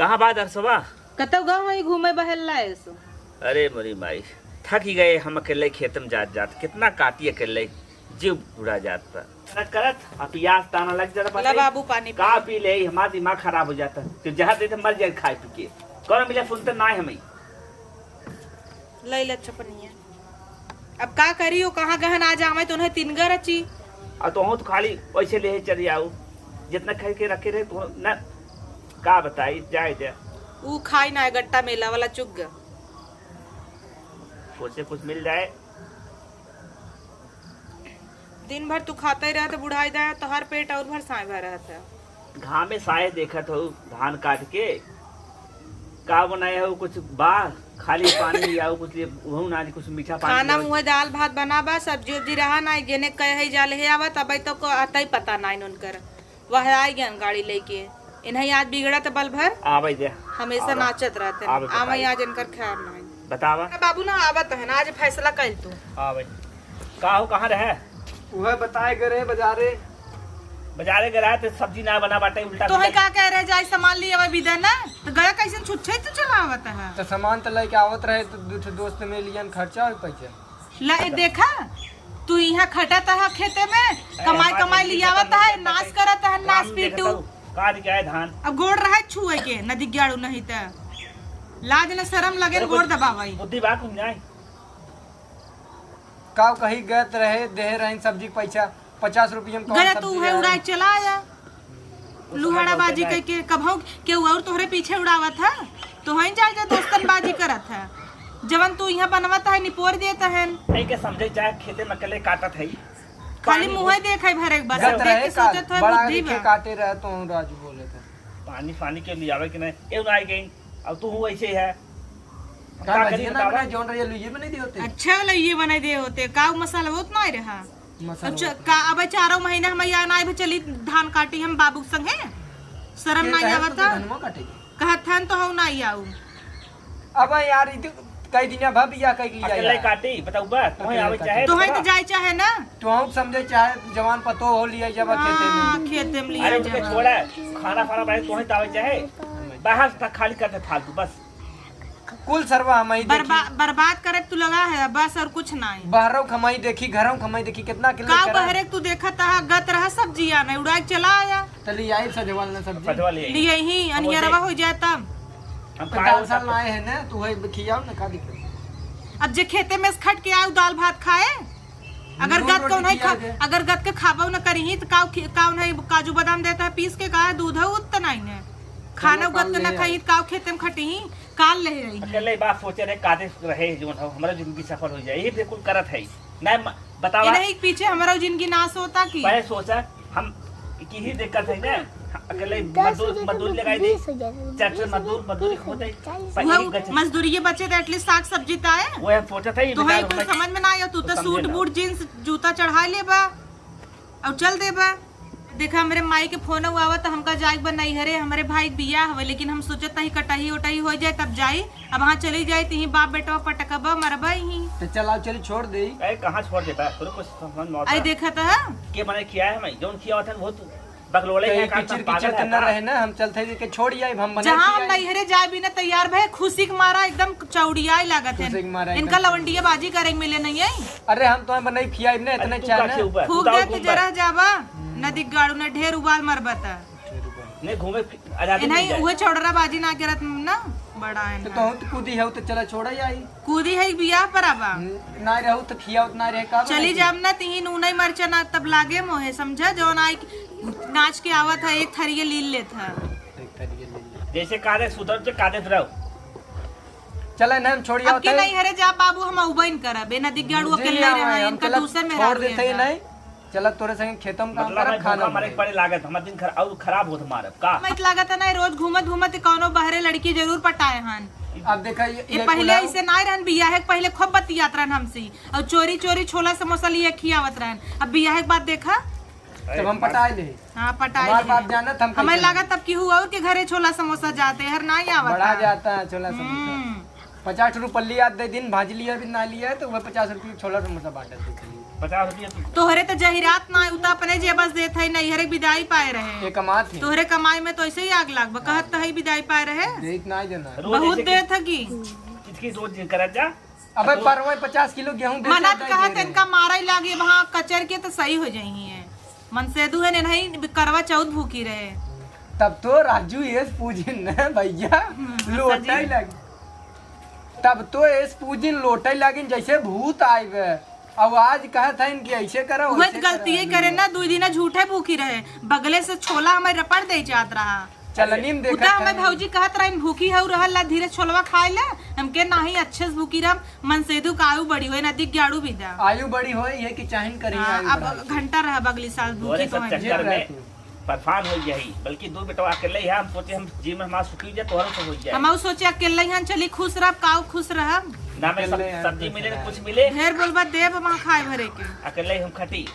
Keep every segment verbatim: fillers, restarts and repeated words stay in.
कहाँ बा दरसवा? कतौ गवा है घूमे बहेला है सो। अरे मोरी माई, थक ही गए हम अकेले खेत में जात जात, कितना काटी अकेले, जीव उड़ा जात बा। करत करत आ पियास ताना लग जाता ला बाटे। बाबू पानी का पी। पी ले, हमार दिमाग खराब हो जाता। तो जहर देते मर जाए खाए पी के। कौन मिले सुनते ना है हमें। ले ले अच्छा पनिया। अब का करी, वो कहाँ गहन आ जावे तो उन्हें तीन गर रची। आ तो हूँ तो खाली वैसे ले चली आऊ, जितना खाए के रखे रहे तो ना, का बताई, जाए दे। ऊ खाई ना, गट्टा मेला वाला चुग ग। सोचे कुछ मिल जाए। दिन भर तू खाते ही रहत, बुढ़ाई दाया, तोहर पेट और भर साए भर रहत है। घामे साए देखत हो धान काट के, का बनाए हो? कुछ बा? खाली पानी या कुछ लिए, वहू ना, कुछ मीठा पानी खाना पियाओ। मुँहे दाल भात बना बा, सब्जी उब्जी रहा ना, जेने कहे जा ले आवा, तब तो को आता ही पता ना उनकर। वह आई गन गाड़ी लेके, इन्हें आज बिगड़ा तो बल भर आवे दे। हमेशा आवे। नाचत रहते हैं। आवे आवे बताई। आज इनकर ख्याल ना आई। बतावा। अरे बाबू ना आवत है ना, आज फैसला कर तू। आवे। का हो, कहाँ रहे? वह बताए गए रहे बाजारे। बाजारे गए रहे तो सब्जी ना बना बाटे, उल्टा तो है सीधा। का कह रहे, जाए सामान लिए आवे बिदा ना, तो गया कैसे छुच्छे तो चलावत है। तो सामान तो लेके आवत रहे, तो दू ठे दोस्त में लियन खर्चा हो पैसा। ला, ए, देखा, तू यहाँ खटत ह खेते में, ए, कमाई, हमार कमाई जिंदगी लियावत खत्म है, हो गई, नाश करत है, नाश काम देखत पीटू। हूँ, का दिखाए धान? अब गोड़ रहे छुए के, नदी ग्याड़ू नहीं त लाज न शरम लगे, अरे, गोड़ कुछ दबावाई। बुद्धि बा कुछ नहीं। का कही गत रहे, देहे रहन सब्जी के पैसा, पचास रुपया में कौन गया सब्जी तू है है? उड़ाए चला आया। लुहाड़ा बाजी कह के कभौ केहू और तोहरे पीछे उड़ावत है, तो हई जाए जा दोस्तन बाजी करत है। जवन तू यहाँ बनवत है, निपोर देत है। नहीं के समझे चाहे खेते में अकेले काटत है। खाली पानी मुँहे देखे भरे के बस, गत देख रहे के का, सोचत है बड़ा बुद्धि देखे बा। काटे रहे तो हम राजू बोले थे। पानी, पानी के लियावे के नहीं, ए उड़ाई गई, अब तू हूँ ऐसे ही है। अब का का करी भजिया ना बतावा? बनाए, जौन रहिए लुइये बनाई दे होते। अच्छा वाला ये बनाई दे होते, का उ मसाला बहुत ना रहा। मसाला अच्छा, बहुत। का अब चारों महीना हम यहाँ ना आए, चली धान काटी हम बाबू के संगे, शरम ये ना कहे आवत तो है। धनमा काटे के। कहत हन तो हम ना आऊ। अब यार, ई तो कई दिन अब बिया कई के लिया अकेले यार। काटी, बताऊ बा, तोहे अकेले आवे काटी। चाहे तोहे तो तो बा। जाए चाहे ना। तो हम समझे चाहे जवान पतो हो लिया जब खेते में। हाँ, खेते में लिया अरे उनके जवान। छोड़ा, खाना फाना बनाए तोहे तो आवे चाहे। बाहर तक खाली करते फालतू बस। कुल सरवा हमई देखी। बर्बा-, बर्बाद करे तू लगा है बस और कुछ नहीं। बाहरों खमाई देखी, घरों खमाई देखी, कितना अकेले का करा। बहरे तू देखत हा, गत रहा सब्जिया नहीं, उड़ा के चला आया। चली आई सजवाल ना सब्जी। सजवाल ले आई। लिए ही, हम अनियरवा उसे हो जाए तब। हम तो खाए दाल उसे साल ना आए हैं ना, तू वही खियाओ ना, का दिक्कत? अब जे खेते में से खट के आऊ दाल भात खाए, अगर नून गत रोटी को नहीं खिया खा, दे। अगर गत के खाबो न करी ही, तो काऊ खि-, काऊ नहीं काजू बादाम देता है पीस के, का है दूध है, उत नहीं है। खाना चलो, गत काल के न ले खाई, आई। तो काऊ खेते में खटी ही, काल ले रही है। अकेले बात सोचे रहे, कादे रहे, जो हो, हमारा जिंदगी सफल हो जाए, ये बिल्कुल करत है। नहीं, म-, बतावा। इन्हें एक पीछे हमारा जिंदगी नाश होता की। पहले सोचा, हम की ही दिक्कत है ना, अकेले दस मजदूर, हजार मजदूर में लगाई दे, बीस हजार, चार सौ बीस हजार, मजदूर, मजदूर तीस होते, हजार, चालीस पर हजार, एक गज मजदूरी ये बचे तो at least साग सब्जी तो आए। वो हम सोचा था, ये तो है, बेकार कोई भाई। समझ में ना आयो, तू तो तो समझे सूट ना। बूट, जींस, जूता चढ़ा लेबा और चल देबा। देखा, हमरे माई के फोन हुआ हुआ तो हमका जाए के बा नैहरे, हमरे भाई के बियाह हवे, लेकिन हम सोचत हई कटही उटही हो जाए तब जाई। अब वहाँ चली जाए तो ही बाप बेटवा पटकबा मरबा ही। तो चल, आओ, चली, छोड़ दे। ए, कहाँ छोड़ देता है? तोरे कुछ समझ में आता अरे है? देखा तो है। के मने किया है मैं? जौन किया होता है वो तू बकलोले तो है, ये काम किचिर, पागल किचिर है तो ना का? रहे ना, हम चलते हैं, के छोड़ आई, हम बना जहाँ के हम आई। नैहरे जाए भी ना तैयार भए, खुशी के मारा एकदम चौड़ियाए लागत है। खुशी के मारा इनका एकदम लवंडिया बाजी करे के मिले नहीं है। अरे हम तो बनाई खियाई ना, अरे इतने तू चाहे का ना। छे ऊपर? फूक तू दे तो ऊपर। जरा जाबा, हम्म। नदी गाड़ू ने ढेर उबाल मरबा ता। नहीं घूमे फि-, आजादी मिल इन्हें जाए। उहे चौड़रा बाजी ना करत ना, बड़ा है तो ना। तोहू तो कूदी है, तो चला छोड़ा ही आई। कूदी है बियाह पर आबा। न-, ना रहू तो खियाओ, ना रहे का चली बनाई? जाब ना, तिही नून ही मरचा ना तब लागे मोहे, समझा? जौन आई नाच के आवत है, एक थरिये लील लेत है। एक थरिये लील लेत। जैसे कादे सुधर के कादे रहो। चला ना, हम छोड़ी अब आवत के है। नहीं हरे जा बाबू, हम उबैन करब, ए नदी गाड़ू मुझे अकेले नहीं रहा, आवे, हम इनका चला दूसरे में छोड़ रहबे देते ही ना। नहीं। चला तोरे संगे खेतों में काम मतलब करब, मैं खाना धोखा मारे बनाई। के पड़े लागत, हमार दिन खर-, और खराब होत मारब का? मत लागत है ना, रोज घूमत घूमत कौनो बहरे लड़की जरूर पटाए हन। अब देखा, ये, ये ये पहले कुल ऐसे ना रहन, बियाह के पहले खूब बतियात रहन हमसे, और चोरी चोरी छोला समोसा लिए खियावत रहन। अब बियाह के बाद देखा, जब हम पटाए ले। हाँ, पटाए हमार ले। बात जानत, हम हमें कैसे लागत तब केहू और के घरे छोला समोसा जाते, हर ना आवत बढ़ा है। जाता है छोला समोसा। हम्म। पचास रुपया लिया, दे दिन भाजी लिया भी ना लिया, तो वह पचास रुपया छोला समोसा बांटत दे चली। पचास रुपया तो तोहरे तो जहिरात ना, उ तो अपने जेबस देत है, नैहरे बिदाई पाए रहे। ये कमात है। तोहरे कमाई में तो ऐसे ही आग लाग बा, कहत तो है बिदाई पाए रहे। देत ना देना। रोज बहुत ऐसे देत है कि किचकिच रोज दिन करत जा। अबे परवे पचास किलो गेहूं बेचा, मनत दे कहत दे रहे। इनका मारे लागे, वहाँ कचर के तो सही हो जाई है। मनसेदू है, नहीं करवा चौथ भूखी रहे। तब तो राजू एस पूजिन न भैया, हम्म, लोटा ही सजी। लग, तब तो एस पूजिन लोटा ही लगिन जैसे भूत आइबे। अब आज कहत है इनकी ऐसे करो, उहे वैसे तो गलती करो। ही करे ना, दुई दिना झूठे भूखी रहे, बगले से छोला हमें रपड़ दे जात रहा। चलनी में उ देखत तो हमें है। भौजी कहत रही, "भूखी हऊ रहल ला, धीरे छोलवा खाए ला।" हमके नाही, अच्छे से भूखी रहम, मनसेदू का आयु बड़ी होए, ना दिख ग्याड़ू भी दा। आयु बड़ी होए, ये कि चाहिन करी हाँ, आयु अब बढ़ाए। घंटा रह अगली साल भूखी तोहरे तो सब है। चक्कर में परेशान हो गया ही, बल्कि दो बेटवा अकेले ही हम सोचे हम जी में हमारा सुखी हो जाए, तोहरो से हो जाए। हम सोचे अकेले ही हम चली खुश रह, काऊ खुश रह। ना में सब अकेले ही सब्जी हम मिले, ना खुश कुछ रह। मिले। ढेर बोलबा देब वहाँ खाए भरे के। अकेले ही हम खटी।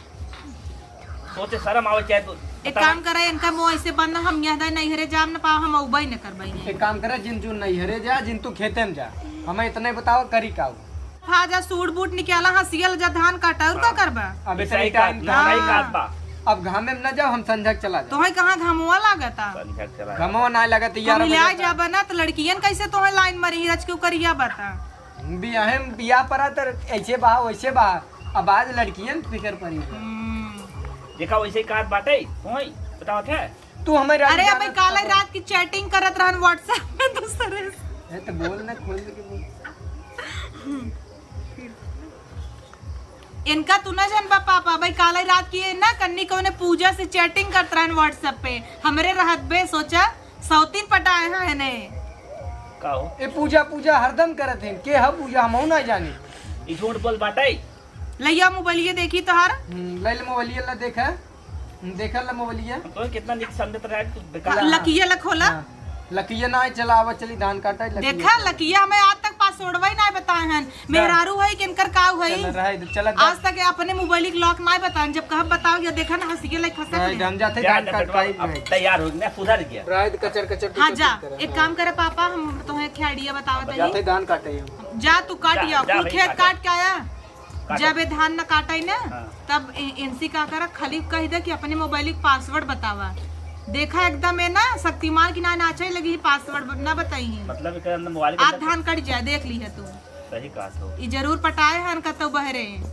सोचे शर्म आवे चाहे तो एक काम करे, इनका मुँह ऐसे बंद, हम यहाँ दाई नैहरे जाम न पाओ, हम अउबे न करबे। एक काम करे, जिन तू नैहरे जा, जिन तू खेते में जा, हमें इतने बताओ करी का। फा जा, सूट बूट निकाला, हंसियल जा, धान काटा, और का हाँ। करबा? अब इतने ऐसा ही टाइम काम, था। ऐसा ही काम बा। अब घामे में न जाओ, हम संझा के चला जाओ। तोहे कहाँ घामवा लागता? संझा के चला जाओ। घामवा ना लगत यार, हम ले बजे जाबा ना, तो लड़कियन कैसे तोहे लाइन मारी, रच के करिया बता। बियाहे में बियाह परा त ऐसे बा, वैसे बा। अब आज लड़कियन फिकर परी बा। हम्म। देखा, वैसे ही कहत बाटे, होई, बतावत है। तू हमें रात अरे, जाना अबे काले था। रात की chatting करत रहन WhatsApp में दूसरे से। ए, तो बोल ना, खोल के बोल। इनका तू ना जानबा पापा, भाई काले रात की ये ना कन्नी कौने पूजा से chatting करत रहन WhatsApp पे। हमरे रहत बे सोचा, सौतीन पटाए हैं ने। का हो? ए पूजा, पूजा हरदम करत हैं। के ह पूजा, हमहू ना जानी। ई झूठ बोल बाटे। लइया मोबाइलिया देखी तोहार। हम्म, ले ले मोबाइलिया ला देखा। हम्म, देखा ला मोबाइलिया। तो कितना निक समझत रहा है तू बेकार। हाँ, लकिया ला खोला। हाँ, लकिया ना है, चला आवा, चली धान काटा, लकिया देखा, चला। लकिया हमें आज तक password ही ना बताए हैं। मेहरारू है कि इनकर काऊ है? चल, रहे दे, चल, आज तक अपने मोबाइल के lock ना बताए, जब कहा बताओ, या देखा ना, हंसी के लाइक खसक रहे ले। दे, हम जाते जा, धान जा, काट बेटवा, पाई अब में। तैयार हो गया, सुधर गया। रहे दे, कचर, कचर, हाँ, कचर, जा, कचर। एक काम करे पापा, हम तुम्हें एक idea बताओ जाते तनी। धान काटे। जा, तू काट जा, या, जा कुल भाई, खेत काट। काट के आया। काटो। जब ये धान न काटे ना, हाँ। तब इ-, इनसे का करा, खाली कह दे कि अपने मोबाइल के password बतावा। देखा एकदम ये ना शक्तिमान की ना नाचे लगी, password ब-, ना बताई है। मतलब एकर अंदर मोबाइल के आज अंदर धान कट जाए, देख ली है तू। सही कहा तो। ई जरूर पटाए हन कतौ बहरे।